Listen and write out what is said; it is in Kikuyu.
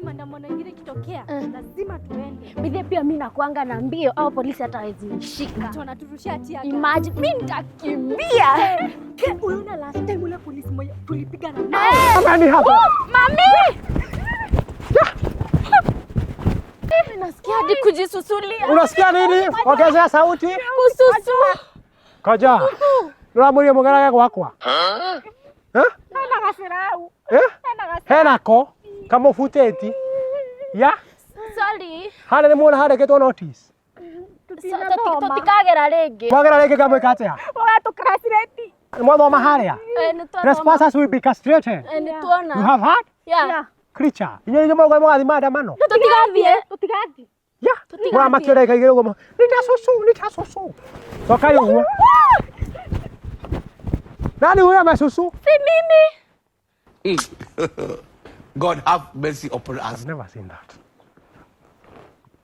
Maandamano ingine ikitokea, lazima tuende. Bidhi pia mimi nakuanga na mbio au polisi hata hawezi nishika. Wanaturushia tear gas. Imagine mimi nitakimbia. Ke, uliona last time ule polisi mmoja tulipigana naye. Nani hapa? Mami! Mimi nasikia hadi kujisusulia. Unasikia nini? Ongezea sauti. Kususu. Koja. Nũramwĩrire mũgerage gwakwa? Eh? Eh? Henako kamũbutĩti ya Sorry. harĩa nĩ muona handĩkĩtwo notice. Tutikagera rĩngĩ. Mwagera rĩngĩ ngamwĩka atĩa? Nĩ mwathoma harĩa? Eh, nĩ twathoma. Trespassers will be castrated. Eh, nĩ tuona. You have heard? Yeah. Creature. Inyuĩ nĩ mũgũthiĩ mũgathiĩ maandamano? Tũtigathiĩ. Tutigathi. Ya. Mũramakio ndagĩka 2 ũguo. Nitasusu, nitasusu. Cokai ũguo. Nani huyo amesusu? Si mimi. God have mercy upon us. I've never seen that.